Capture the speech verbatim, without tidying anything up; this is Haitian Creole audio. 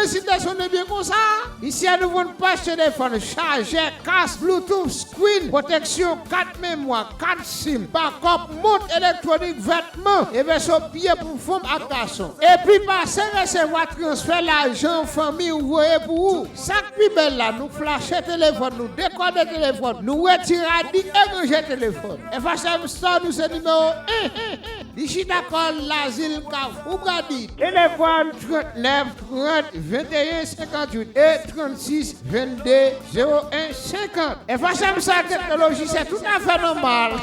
Si te sonnen byen konsa, isi a nou vann pach telefòn, chajè, kas, Bluetooth, screen, pwoteksyon, kat memwa, kat sim, bakòp, mont elektwonik, vètman, e vèso pye pou fanm ak gason. Epi pase resevwa transfè lajan fanmi ou voye pou ou. Sa k pi bèl la, nou flache telefòn nou, dekode telefòn, nou retire adi e ranje telefòn. F H M Store nou se nimewo en. Li chita kò l Lazil Kafou Bradi. Telefòn trannèf trant venteyen senkanntuit e trannsis vennde zewo en senkant. F H M Store Teknoloji, se toutafè nòmal.